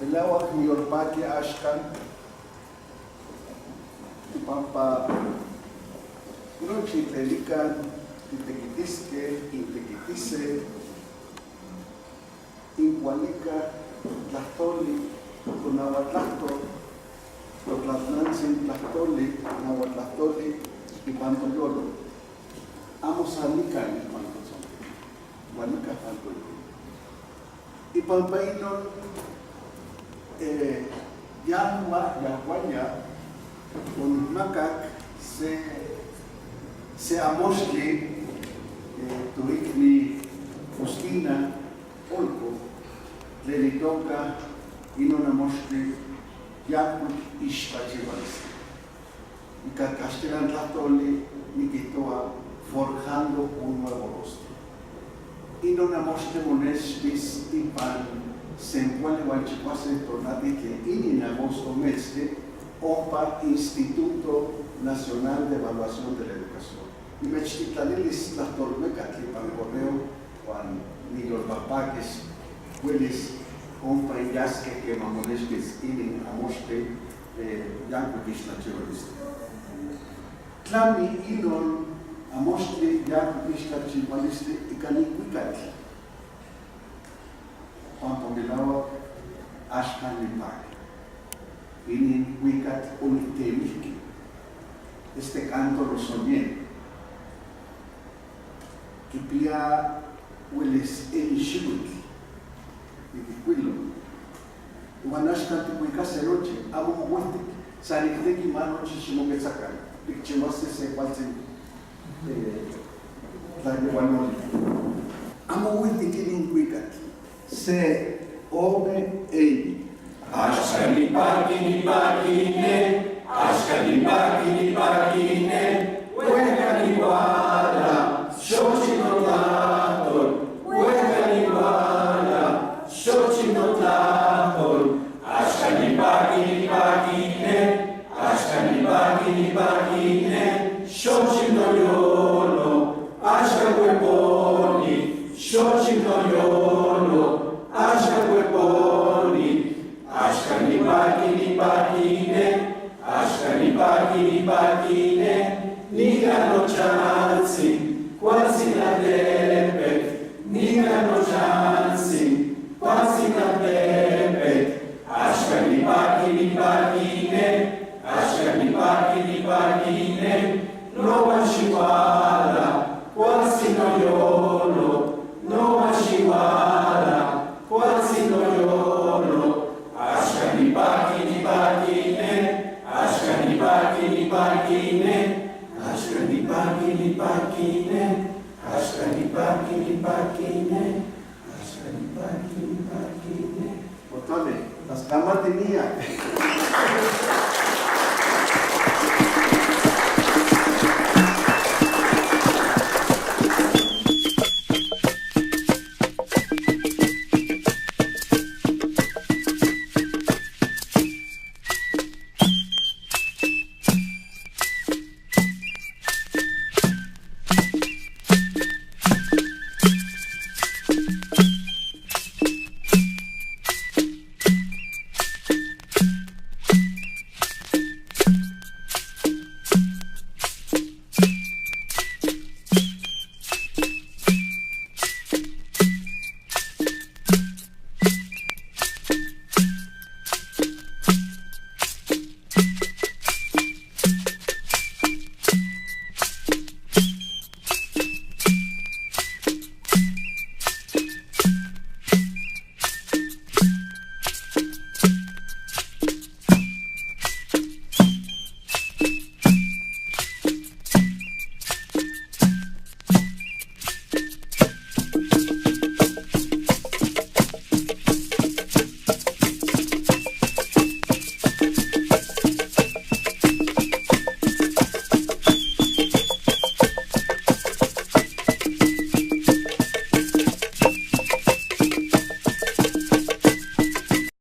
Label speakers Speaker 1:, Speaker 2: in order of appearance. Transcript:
Speaker 1: Melahuac niyolpaqui axcan ipampa nochi tlen nican titequitisque, intequitise, incualicaj tlahtoli, tonahuatlahtol, totlalnantzin tlahtoli, nahuatlahtoli ipan toyolo. Amo san nican ipan totzonteco, hualicaj ipan toyolo. Ipampa inon yahua yahuaya onijmacac se se amoxtli toicni Justina Olco tlen itoca inon amoxtli Yancuic Ixtlachihualistli. Ica caxtilan tlahtoli niquihtoa Forjando un nuevo rostro. Inon amoxtli monextis ipan sempoali huan chicuase tonati tlen inin agosto metztli ompa Instituto Nacional de Evaluación de la Educación. Nimechtitlanilis tlahtolmecatl ipan correo huan niyolpahpaquis huelis ompa inyasque quema monextis inin amoxtli yancuic ixtlachihualistli. Tlami inon amoxtli yancuic ixtlachihualistli ica nin cuicatl, pampa melahuac axcan nipaqui. Inin cuicatl onictemihqui. Este canto lo soñé. Quipia huelis eyi xihuitl niquijcuilo. Huan axcan ticuicase nochi, amo mohuehtic, san nicnequi ma nochi ximoquetzacan, ticchihuase se cualtzin tlayehualoli. Amo huehtic inin cuicatl, se, ome, eyi.
Speaker 2: Axcan nipaqui, nipaqui ne, axcan nipaqui, nipaqui ne, huejca nihuala, xochi notlahtol, huejca nihuala, xochi notlahtol. Axcan nipaqui, nipaqui ne, axcan nipaqui, nipaqui ne, xochi noyolo, axcan hueponi, xochi noyolo, axcan hueponi. Axcan nipaqui, nipaqui ne, axcan nipaqui, nipaqui ne, nican nochantzin, cualtzin altepetl, nican nochantzin, cualtzin altepetl. Axcan nipaqui, nipaqui ne, axcan nipaqui, nipaqui ne, nohuan xihuala, cualtzin noyolo, nohuan xihuala, cualtzin noyolo. Axcan nipaqui, nipaqui ne, axcan nipaqui, nipaqui ne, axcan nipaqui, nipaqui ne, axcan nipaqui, nipaqui ne, axcan nipaqui, nipaqui ne.
Speaker 1: Otole, tlascamati miyac.